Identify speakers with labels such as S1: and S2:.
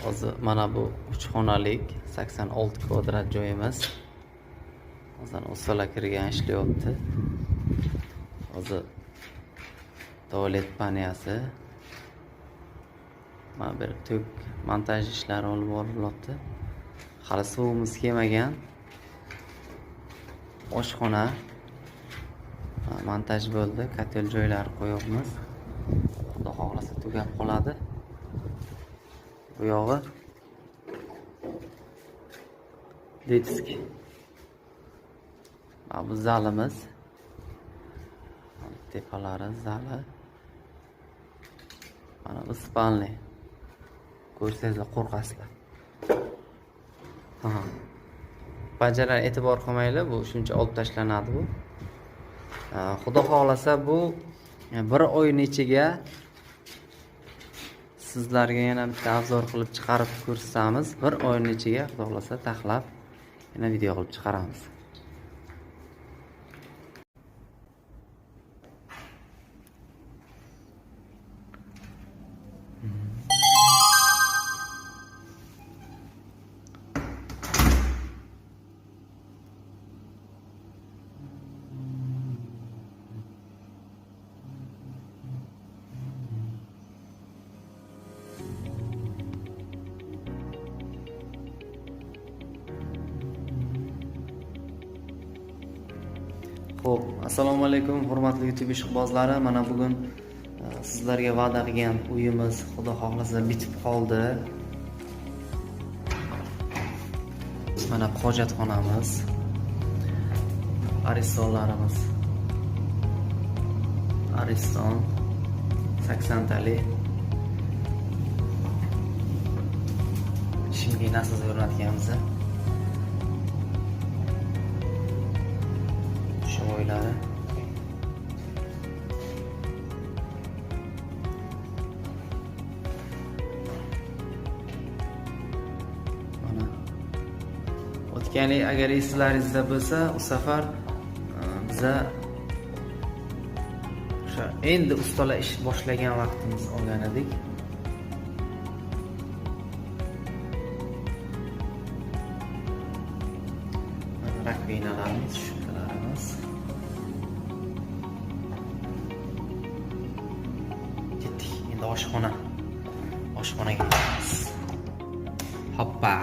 S1: Hozir mana bu 3 xonalik 86 kvadrat joyimiz. Hozir ustalar kirgan, ishlayapti. Hozir tualet baniyasi. Mana bu tok montaj ishlari olib borilyapti. Hali suvimiz kelmagan. Oshxona montaj bo'ldi, котёл joylari qo'yapmiz. Xudo xohlasa, tugab qoladi. Bu yog'i детский. Mana bu zalimiz. Tepalari zali. Mana bu спальный. Ko'rsangizlar qo'rqasizlar. Ha. Panjaralar e'tibor qilmanglar, bu shuncha olib tashlanadi bu. Xudo xohlasa, bu bir oyni ichiga sizlarga yana bitta обзор qilib chiqarib ko'rsatamiz. Bir oyni ichiga, xudo xohlasa, taxlab yana video qilib chiqaramiz. Xo'p, assalomu alaykum, hurmatli YouTube ishqibozlari. Mana bugun sizlarga va'da qilgan uyimiz, xudo xohlasa, bitib qoldi. Mana hojatxonamiz. Aristonlarimiz. Ariston 80 talik. Shimga nasos o'rnatganmiz. Dushevoylari. Mana o'tgan yil, agar eslaringizda bo'lsa, u safar biza o'sha endi ustalar ish boshlagan vaqtimiz olgan edik. Mana rakovinalarimiz, щётка larimiz. Ketdik, endi oshxona. Oshxonaga ketamiz. Hoppa.